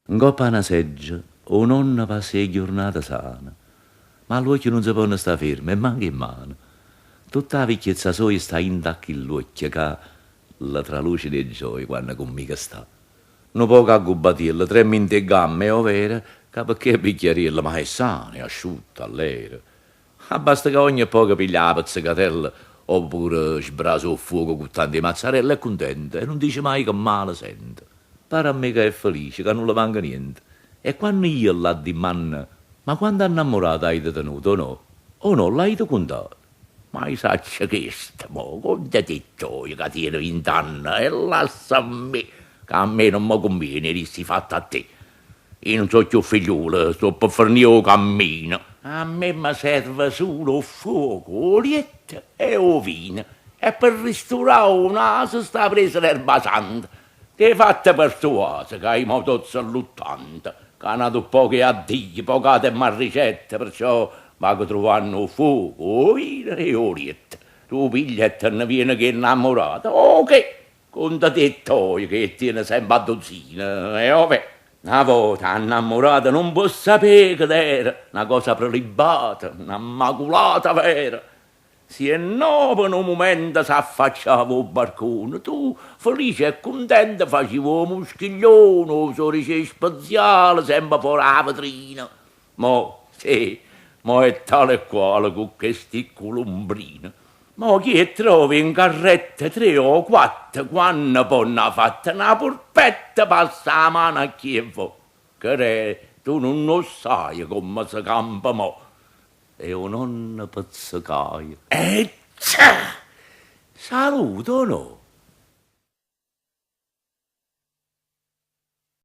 Ncopp' a na seggia 'o nonno passa 'e ghiurnate sane, ma ll'uocchie nun se ponno sta ferme e manco 'e mmane. Tutta 'a vecchiezza soja sta 'int' a chill'uocchie ca lle traluceno 'e gioia quanno cu mmico sta. Nu poco aggubbatiello, tremma 'int' 'e ggamme, è overo ca pecché è vicchiariello, ma è sano, è asciutto, allero. Abbasta ca ogne poco piglia 'a pezzecatella o pure sbrasa 'o ffuoco cu tanta 'e mazzarella è cuntento e nun dice maje che male sente. Pare a me ca è felice, ca nun le manca niente. E quanno io l'addimmanno, Ma quanta nnammurate aite tenuto, o no? O no, l'aite cuntate? Ma i' saccio chesto, mo, conta te toje ca tiene vint'anne e lassa a me, ca a me nun me cunviene 'e di' sti fatte a te. I' nun so' cchiù figliulo, sto pe fernì 'o cammino. A me me serve sulo 'o ffuoco, 'o lietto e 'o vino e pe risturà 'o naso sta presa d'erba santa. T'hê fatto persuaso ca i' mo tozzo ll'uttanta, ca n'atu ppoco è addio, poc'ato e m'arricetto, perciò vaco truvanno 'o ffuoco, 'o vino e 'o lietto. Tu piglia e te nne viene cu 'e nnammurate, o che? Conta t' 'e ttoje ca 'e ttiene sempe a duzzina, è ovè? Na vota 'a nnammurata nun può sapè che d'era, na cosa prelibbata, na 'mmaculata vera. Si e no pe nu mumento s'affacciava 'o barcone, tu, felice e cuntenta, facive 'o muschiglione, 'o sorice 'e speziale, sempe fora 'a vetrina. Mo, sì, mo è tale e quale cu chesti culumbrine. Mo chi 'e ttrova in carretta tre o quatto, quanno po' n'ha fatta na purpetta passa 'a mano a chi 'e vvo'. Ched'è, tu nun 'o ssaje comme se campa mo? E 'o nonno pezzecaje. E già! Salute, 'o no'!